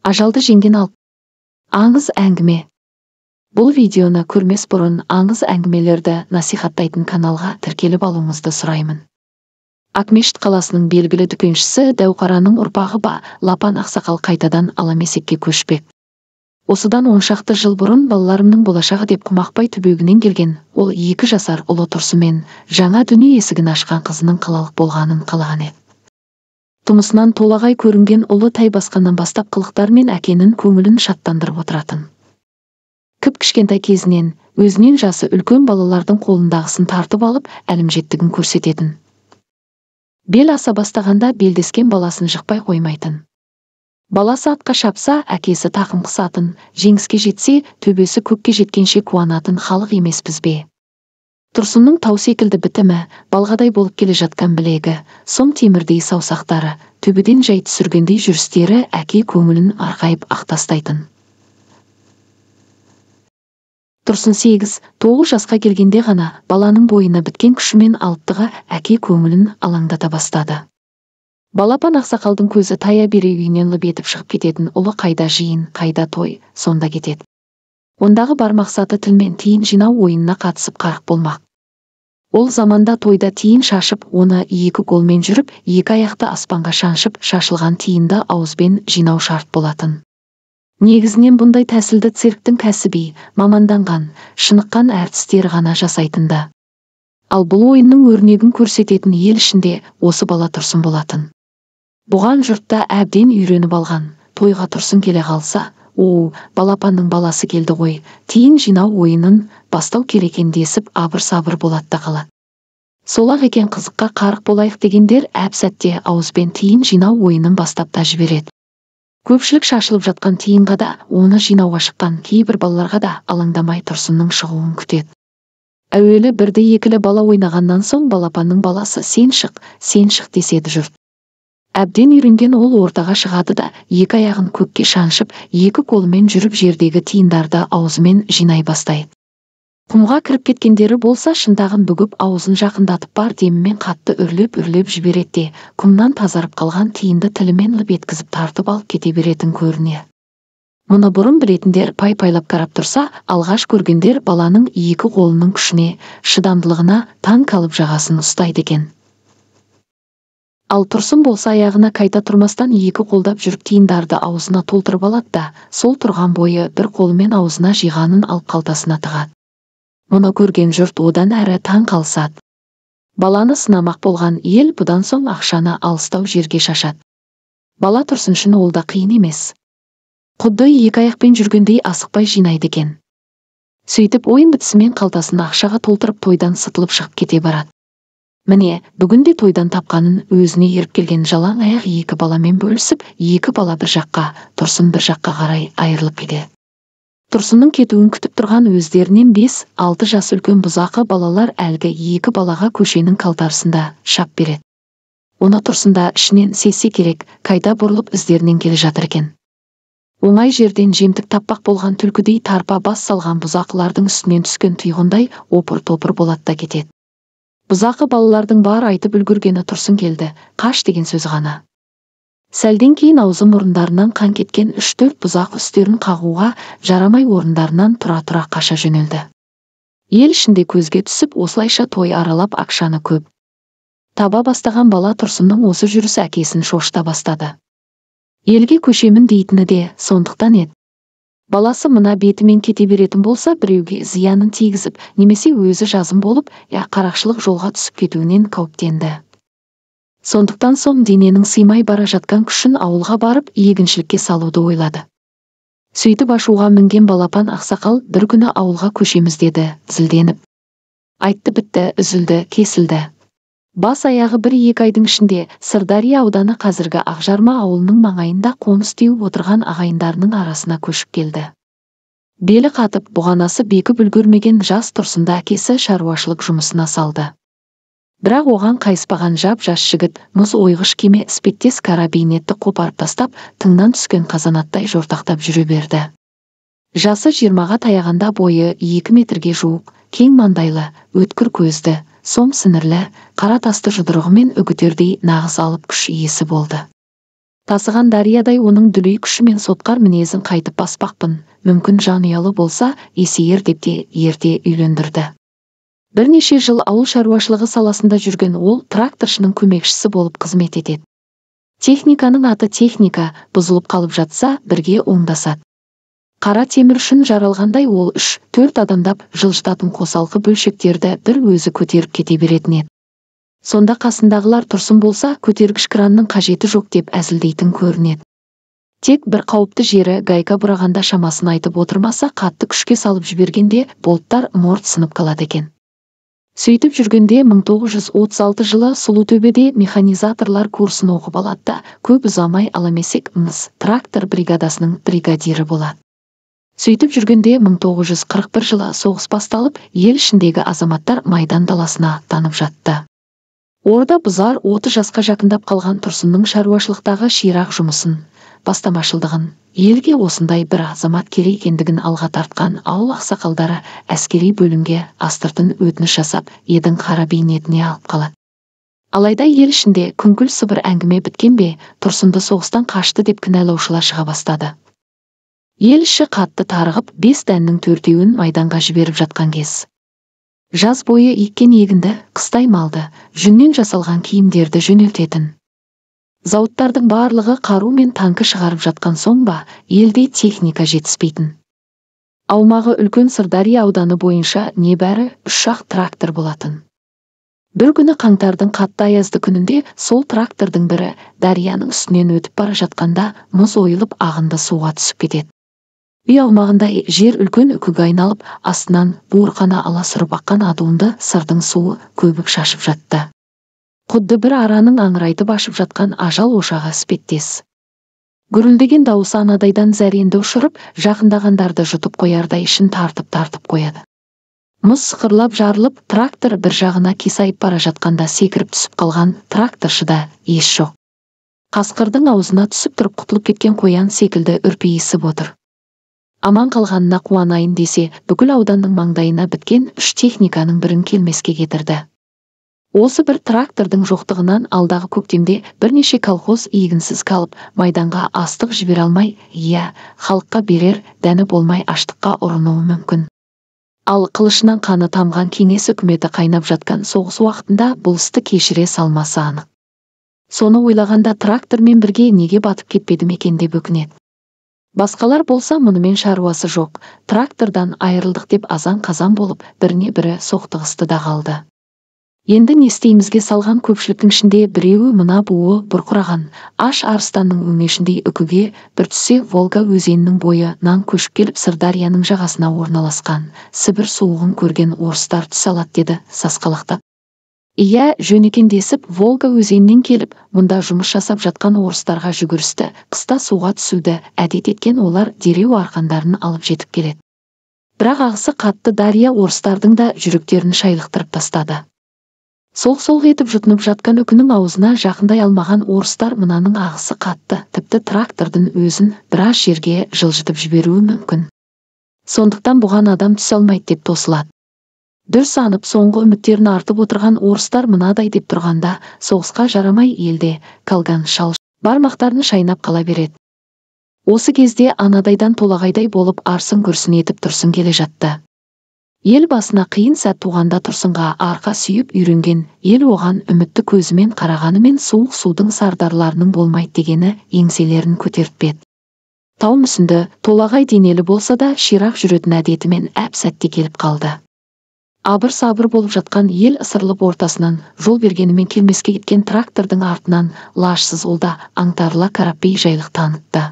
Ажалды жеңген алып. Аңыз әңгіме. Бұл видеоны көрмес бұрын аңыз әңгімелерді насихаттайтын каналға тіркеліп алуыңызды сұраймын. Ақмешіт қаласының белгілі дүкеншісі Дәуқараның ұрпағы Балапан ақсақал қайтадан Аламесекке көшпек. Осыдан 10 шақты жыл бұрын балаларымның болашағы деп Құмақбай түбегінен келген ол 2 жасар ұлы Тұрсынмен жаңа дүние есігін ашқан қызының қалалық болғанын қалаған еді. Тумысынан толағай көрінген ұлы тай басқаннан бастап қылықтарымен әкенің көңілін шаттандырып отыратын. Кіп-кішкентай кезінен өзінен жасы үлкен балалардың қолындағысын тартып алып, әлімжеттігін көрсететін. Бел аса бастағанда белдескен баласын жықпай қоймайтын. Баласы атқа шапса, әкесі тақым қысатын, жеңіске жетсе, төбесі көкке жеткенше қуанатын халық емеспіз бе? Тұрсынның тау секілді бітімі, балғадай болып келе жатқан білегі, сом темірдей саусақтары, төбеден жай түсіргендей жүрістері әке көңілін арқайып ақтастайтын. Тұрсын 8-9 жасқа келгенде ғана баланың бойына біткен күшімен алыптығы әке көңілін алаңдата бастады. Балапан ақсақалдың көзі тая бере үйінен лып етіп шығып кететін ұлы қайда жиын, қайда той, сонда кетеді. Ондағы бар мақсаты тілмен тиын жинау ойынына қатысып қарық болмақ. Ол заманда тойда тиын шашып, оны екі қолмен жүріп, екі аяқты аспанға шаншып, шашылған тиынды ауызбен жинау шарт болатын. Негізінен бұндай тәсілді цирктің кәсіби, маманданған, шыныққан әртістері ғана жасайтын-ды. Ал бұл ойынның өрнегін көрсететін ел ішінде осы бала Тұрсын болатын. Бұған жұртта әбден үйреніп алған, тойға Тұрсын келе қалса, «О, Балапанның баласы келді ғой, тиын жинау ойынын бастау керек екен» десіп абыр-сабыр болады да қалады. Сол-ақ екен, қызыққа қарық болайық дегендер әп-сәтте ауызбен тиын жинау ойынын бастап та жібереді. Көпшілік шашылып жатқан тиынға да, оны жинауға шыққан кейбір балаларға да алаңдамай Тұрсынның шығуын күтеді. Әуелі бірді-екілі бала ойнағаннан соң Балапанның баласы, сен шық, сен шық деседі жұрт. Әбден үйренген ол ортаға шығады да, екі аяғын көкке шаншып, екі қолымен жүріп жердегі тиындарды аузымен жинай бастайды. Құмға кіріп кеткендері болса, шынтағын бүгіп, аузын жақындатып бар демімен қатты үрлеп-үрлеп жібереді де, құмнан тазарып қалған тиынды тілімен лып еткізіп тартып алып кете беретін көрінеді. Мұны бұрын білетіндер пай-пайлап қарап тұрса, алғаш көргендер баланың екі қолының күшіне, шыдамдылығына таң қалып жағасын ұстайды екен. Ал Тұрсын болса аяғына қайта тұрмастан екі қолдап жүріп тиындарды аузына толтырып алады да, сол тұрған бойы бір қолымен аузына жиғанын алып қалтасына тығады. Мұны көрген жұрт одан әрі таң қалысады. Баланы сынамақ болған ел бұдан соң ақшаны алыстау жерге шашады. Бала Тұрсын үшін ол да қиын емес. Құдды екі аяқпен жүргендей асықпай жинайды екен. Сөйтіп ойын бітісімен қалтасын ақшаға толтырып, тойдан сытылып шығып кете барады. Міне, бүгін де тойдан тапқанын өзіне еріп келген жалаң аяқ екі баламен бөлісіп, екі бала бір жаққа, Тұрсын бір жаққа қарай айырылып кетеді. Тұрсынның кетуін күтіп тұрған өздерінен 5-6 жас үлкен бұзақы балалар әлгі екі балаға көшенің қалтарысында шап береді. Оны Тұрсын да ішінен сезсе керек, қайта бұрылып іздерінен келе жатыр екен. Оңай жерден жемтік таппақ болған түлкідей тарпа бас салған бұзақылардың үстінен түскен тұйғындай опыр-топыр болады да кетеді. Бұзақы балалардың бар айтып үлгергені «Тұрсын келді, қаш» деген сөз ғана. Сәлден кейін аузы мұрындарынан қан кеткен үш-төрт бұзақы үстерін қағуға жарамай орындарынан тұра-тұра қаша жөнелді. Ел ішінде көзге түсіп, осылайша той аралап ақшаны көп таба бастаған бала Тұрсынның осы жүрісі әкесін шошыта бастады. Елге көшемін дейтіні де сондықтан еді. Баласы мына бетімен кете беретін болса, біреуге зиянын тигізіп, немесе өзі жазым болып, я қарақшылық жолға түсіп кетуінен қауіптенді. Сондықтан соң дененің сыймай бара жатқан күшін ауылға барып егіншілікке салуды ойлады. Сөйтіп ашуға мінген Балапан ақсақал бір күні ауылға көшеміз деді, зілденіп. Айтты, бітті, үзілді, кесілді. Бас аяғы бір-екі айдың ішінде Сырдария ауданы қазіргі Ақжарма ауылының маңайында қоныс теуіп отырған ағайындарының арасына көшіп келді. Белі қатып, бұғанасы бекіп үлгермеген жас Тұрсынды әкесі шаруашылық жұмысына салды. Бірақ оған қайыспаған жап-жас жігіт мұз ойғыш кеме іспеттес кара бейнетті қопарып тастап, тыңнан түскен қазанаттай жортақтап жүре берді. Жасы 20-ға таяғанда бойы 2 метрге жуық, кең маңдайлы, өткір көзді, сом сіңірлі, қара тасты жұдырығымен үгітердей нағыз алып күш иесі болды. Тасыған дариядай оның дүлей күші мен сотқар мінезін қайтып баспақпын, мүмкін жанұялы болса, есейер деп те ерте үйлендірді. Бірнеше жыл ауыл шаруашылығы саласында жүрген ол тракторшының көмекшісі болып қызмет етеді. Техниканың аты техника, бұзылып қалып жатса, бірге оңдасады. Қара темір үшін жаралғандай ол 3-4 адамдап жылжытатын қосалқы бөлшектерді бір өзі көтеріп кете беретін еді. Сонда қасындағылар Тұрсын болса, көтергіш кранның қажеті жоқ деп әзілдейтін көрінеді. Тек бір қауіпті жері гайка бұрағанда шамасын айтып отырмаса, қатты күшке салып жібергенде болттар морт сынып қалады екен. Сөйтіп жүргенде 1936 жылы Сұлутөбеде механизаторлар курсын оқып алады да, көп ұзамай Аламесек мыс трактор бригадасының бригадирі болады. Сөйтіп жүргенде 1941 жылы соғыс басталып, ел ішіндегі азаматтар майдан даласына аттанып жатты. Орда бұзар 30 жасқа жақындап қалған Тұрсынның шаруашылықтағы ширақ жұмысын, бастамашылдығын, елге осындай бір азамат керек екендігін алға тартқан ауыл ақсақалдары әскери бөлімге астыртын өтініш жасап, едің қара бейнетіне алып қалады. Алайда ел ішінде күңкіл сыбыр әңгіме біткен бе, Тұрсынды соғыстан қашты деп кінәлаушылар шыға бастады. Ел іші қатты тарығып, 5 дәннің 4-еуін майданға жіберіп жатқан кез. Жаз бойы еккен егінді, қыстай малды, жүннен жасалған киімдерді жөнелтетін. Зауыттардың барлығы қару мен танкі шығарып жатқан соң ба, елде техника жетіспейтін. Аумағы үлкен Сырдария ауданы бойынша небәрі 3-ақ трактор болатын. Бір күні қаңтардың қатты аязды күнінде сол трактордың бірі дарияның үстінен өтіп бара жатқанда мұз ойылып ағынды суға түсіп кетеді. Үй аумағында жер үлкен үкіге айналып, астынан буырқана аласұрып аққан адуынды Сырдың суы көбік шашып жатты. Құдды бір араның аңырайтып ашып жатқан ажал ошағы іспеттес. Гүрілдеген дауысы анадайдан зәренді ұшырып, жақындағандарды жұтып қоярдай ішін тартып-тартып қояды. Мұз сықырлап жарылып, трактор бір жағына қисайып бара жатқанда секіріп түсіп қалған тракторшыда ес жоқ. Қасқырдың аузына түсіп тұрып құтылып кеткен қоян секілді үрпиісіп отыр. Аман қалғанына қуанайын десе, бүкіл ауданның маңдайына біткен 3 техниканың бірін келмеске кетірді. Осы бір трактордың жоқтығынан алдағы көктемде бірнеше колхоз егінсіз қалып, майданға астық жібере алмай, иә, халыққа берер дәні болмай аштыққа ұрынуы мүмкін. Ал қылышынан қаны тамған кеңес үкіметі қайнап жатқан соғыс уақытында бұл істі кешіре салмасы анық. Соны ойлағанда трактормен бірге неге батып кетпедім екен деп өкінеді. Басқалар болса мұнымен шаруасы жоқ, трактордан айырылдық деп азан-қазан болып, біріне-бірі соқтығысты да қалды. Енді не істеймізге салған көпшіліктің ішінде біреуі мына буы бұрқыраған, аш арыстанның өңешіндей үкіге бір түссе Волга өзенінің бойынан көшіп келіп Сырдарияның жағасына орналасқан, Сібір суығын көрген орыстар түсе алады деді сасқалақтап. Иә, жөн екен десіп, Волга өзенінен келіп, мұнда жұмыс жасап жатқан орыстарға жүгірісті, қыста суға түсуді әдет еткен олар дереу арқандарын алып жетіп келеді. Бірақ ағысы қатты дария орыстардың да жүректерін шайлықтырып тастады. Солқ-солқ етіп жұтынып жатқан үкінің аузына жақындай алмаған орыстар мынаның ағысы қатты, тіпті трактордың өзін біраз жерге жылжытып жіберуі мүмкін. Сондықтан бұған адам түсе алмайды деп тосылады. Дүр санып соңғы үміттерін артып отырған орыстар мынадай деп тұрғанда, соғысқа жарамай елде қалған шал бармақтарын шайнап қала береді. Осы кезде анадайдан толағайдай болып арсын күрсін етіп Тұрсын келе жатты. Ел басына қиын сәт туғанда Тұрсынға арқа сүйіп үйренген, ел оған үмітті көзімен қарағанымен суық судың сардарларының болмайды дегені еңселерін көтертпеді. Тау мүсінді, толағай денелі болса да ширақ жүретін әдетімен әп-сәтте келіп қалды. Абыр-сабыр болып жатқан ел ысырылып ортасынан жол бергенімен келмеске кеткен трактордың артынан лашсыз ол да аңтарыла қарап бейжайлық танытты.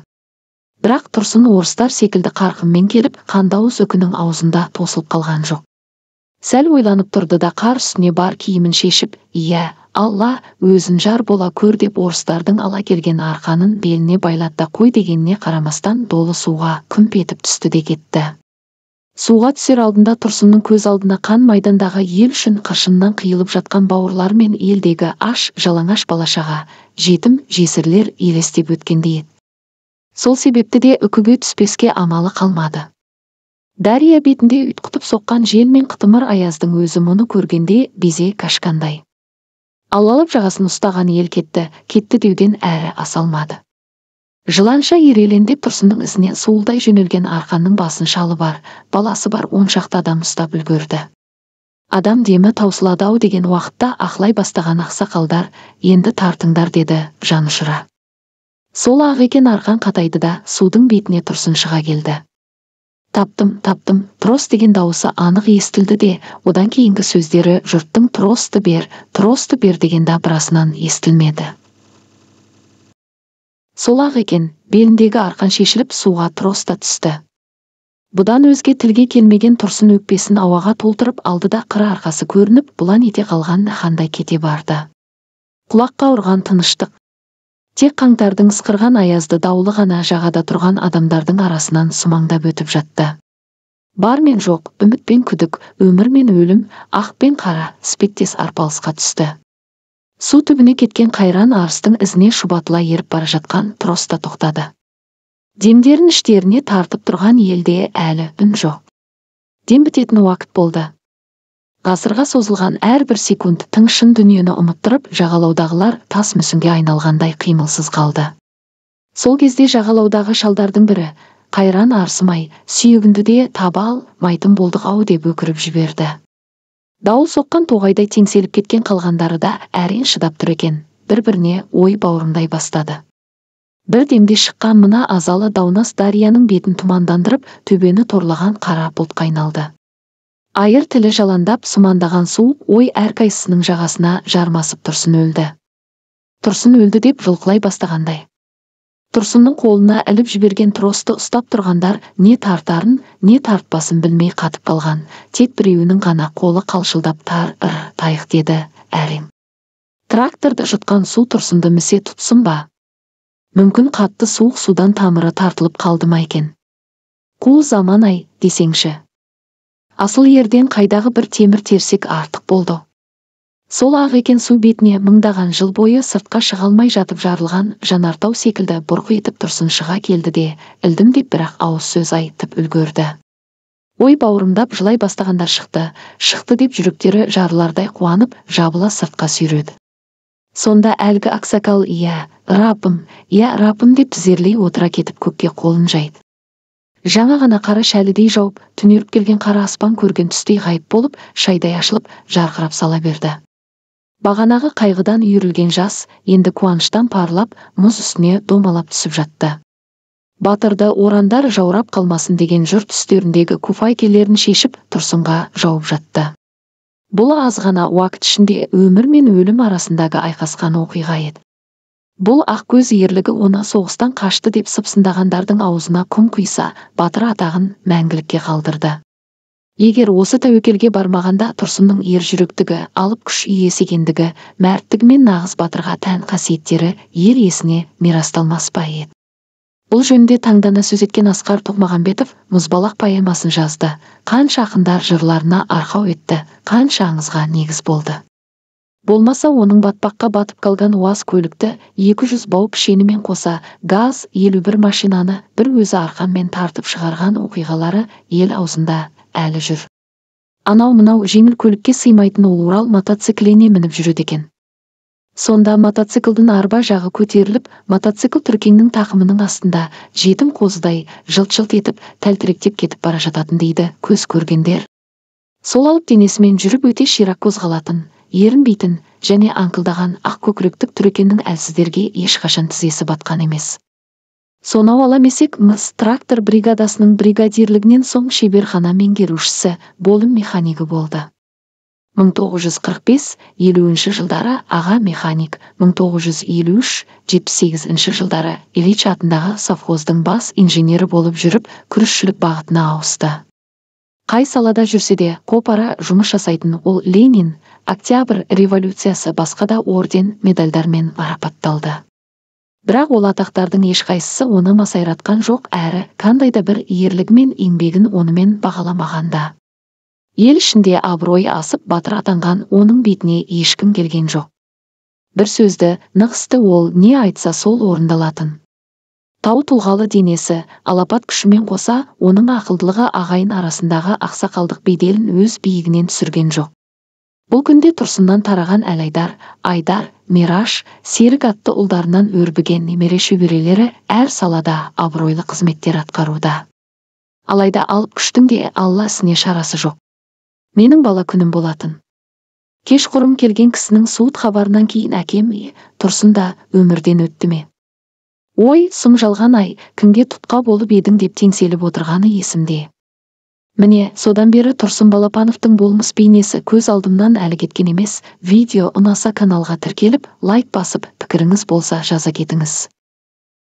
Бірақ Тұрсын орыстар секілді қарқынмен келіп, қандауыз үкінің аузында тосылып қалған жоқ. Сәл ойланып тұрды да қар үстіне бар киімін шешіп, иә, Алла, өзін жар бола көр деп орыстардың ала келген арқанын беліне байлады да қой дегеніне қарамастан долы суға күмп етіп түсті де кетті. Суға түсер алдында Тұрсынның көз алдына қан майдандағы ел үшін қыршыннан қиылып жатқан бауырлар мен елдегі аш, жалаңаш балашаға, жетім, жесірлер елестеп өткендей еді. Сол себепті де үкіге түспеске амалы қалмады. Дария бетінде ұйтқытып соққан жел мен қытымыр аяздың өзі мұны көргенде безе қашқандай. Алалап жағасын ұстаған ел кетті, кетті деуден әрі аса алмады. Жыланша ирелендеп Тұрсынның ізінен суылдай жөнелген арқанның басын шалы бар, баласы бар 10 шақты адам ұстап үлгерді. Адам демі таусылады-ау деген уақытта ақлай бастаған ақсақалдар енді тартыңдар деді жанұшыра. Сол ақ екен арқан қатайды да судың бетіне Тұрсын шыға келді. Таптым, таптым, трос деген дауысы анық естілді де, одан кейінгі сөздері жұрттың тросты бер, тросты бер деген дабырасынан естілмеді. Сол ақ екен, беліндегі арқан шешіліп суға трос та түсті. Бұдан өзге тілге келмеген Тұрсын өкпесін ауаға толтырып алды да қыр арқасы көрініп, бұлан ете қалған хандай кете барды. Құлаққа ұрған тыныштық. Тек қаңтардың ысқырған аязды даулы ғана жағада тұрған адамдардың арасынан сумаңдап өтіп жатты. Бар мен жоқ, үміт пен күдік, өмір мен өлім, ақ пен қара іспеттес арпалысқа түсті. Су түбіне кеткен қайран арыстың ізіне шұбатыла еріп бара жатқан трос та тоқтады. Демдерін іштеріне тартып тұрған елде әлі үн жоқ. Дем бітетін уақыт болды. Ғасырға созылған әрбір секунд тың шын дүниені ұмыттырып, жағалаудағылар тас мүсінге айналғандай қимылсыз қалды. Сол кезде жағалаудағы шалдардың бірі, қайран арсымай, сүйегінді де таба алмайтын болдық ау деп өкіріп жіберді. Дауыл соққан тоғайдай теңселіп кеткен қалғандары да әрең шыдап тұр екен, бір-біріне ой бауырымдай бастады. Бір демде шыққан мына азалы даунас дарияның бетін тұмандандырып, төбені торлаған қара бұлтқа айналды. Айыр тілі жаландап, сумаңдаған суық ой әрқайсысының жағасына жармасып Тұрсын өлді. Тұрсын өлді деп жұлқылай бастағандай. Тұрсынның қолына іліп жіберген тросты ұстап тұрғандар не тартарын, не тартпасын білмей қатып қалған. Тек біреуінің ғана қолы қалшылдап тар-ыр тайық деді әрең. Тракторды жұтқан су Тұрсынды місе тұтсын ба? Мүмкін қатты суық судан тамыры тартылып қалды ма екен? Қу заман ай десеңші. Асыл ерден қайдағы бір темір терсек артық болды. Сол ақ екен су бетіне мыңдаған жыл бойы сыртқа шыға алмай жатып жарылған жанартау секілді бұрқ етіп Тұрсын шыға келді де, ілдім деп бірақ ауыз сөз айтып үлгерді. Ой бауырымдап жылай бастағандар шықты, шықты деп жүректері жарылардай қуанып, жабыла сыртқа сүйреді. Сонда әлгі ақсақал «Иә, Раббым, иә, Раббым» деп тізерлей отыра кетіп көкке қолын жайды. Жаңа ғана қара шәлідей жауып, түнеріп келген қара аспан көрген түстей ғайып болып, шайдай ашылып, жарқырап сала берді. Бағанағы қайғыдан үйірілген жас, енді қуаныштан парлап, мұз үстіне домалап түсіп жатты. Батырды орандар жаурап қалмасын деген жұрт үстеріндегі куфайкелерін шешіп, Тұрсынға жауып жатты. Бұл аз ғана уақыт ішінде өмір мен өлім арасындағы айқасқан оқиға еді. Бұл ақкөз ерлігі оны соғыстан қашты деп сыпсындағандардың аузына құм құйса, батыр атағын мәңгілікке қалдырды. Егер осы тәуекелге бармағанда Тұрсынның ер жүректігі, алып күш иесі екендігі, мәрттігі мен нағыз батырға тән қасиеттері ел есіне мирасталмас па еді. Бұл жөнінде таңдана сөз еткен Асқар Тоқмағамбетов Мұзбалақ поэмасын жазды. Қанша ақындар жырларына арқау етті, қанша аңызға негіз болды. Болмаса оның батпаққа батып қалған УАЗ көлікті 200 бау пішенімен қоса ГАЗ 51 машинаны бір өзі арқанмен тартып шығарған оқиғалары ел аузында әлі жүр. Анау-мынау жеңіл көлікке сыймайтын ол Урал мотоцикліне мініп жүреді екен. Сонда мотоциклдің арба жағы көтеріліп, мотоцикл түркеңнің тақымының астында жетім қозыдай жылт-жылт етіп тәлтіректеп кетіп бара жататын дейді көз көргендер. Сол алып денесімен жүріп өте ширақ қозғалатын, ерінбейтін және аңқылдаған ақ көкіректік түрекеннің әлсіздерге ешқашан тізесі батқан емес. Сонау аламесек мыс трактор бригадасының бригадирлігінен соң шеберхана меңгерушісі, бөлім механигі болды. 1945-50 жылдары аға механик, 1953-78 жылдары Ильич атындағы совхоздың бас инженері болып жүріп, күрішшілік бағытына ауысты. Қай салада жүрсе де қопара жұмыс жасайтын ол Ленин, Октябрь революциясы басқа да орден медальдармен марапатталды. Бірақ ол атақтардың ешқайсысы оны масайратқан жоқ әрі қандай да бір ерлігі мен еңбегін онымен бағаламағанда. Ел ішінде абыройы асып батыр атанған оның бетіне ешкім келген жоқ. Бір сөзді нық істі ол не айтса сол орындалатын. Тау тұлғалы денесі, алапат күшімен қоса, оның ақылдылығы ағайын арасындағы ақсақалдық беделін өз биігінен түсірген жоқ. Бұл күнде Тұрсыннан тараған Әлайдар, Айдар, Мираш, Серік атты ұлдарынан өрбіген немере шөберелері әр салада абыройлы қызметтер атқаруда. Алайда алып күштің де Алла ісіне шарасы жоқ. Менің бала күнім болатын. Кешқұрым келген кісінің суыт хабарынан кейін әкем Тұрсын да өмірден өтті ме? Ой, сұм жалған ай, кімге тұтқа болып едің деп теңселіп отырғаны есімде. Міне, содан бері Тұрсын Балапановтың болмыс бейнесі көз алдымнан әлі кеткен емес. Видео ұнаса, каналға тіркеліп, лайк басып, пікіріңіз болса, жаза кетіңіз.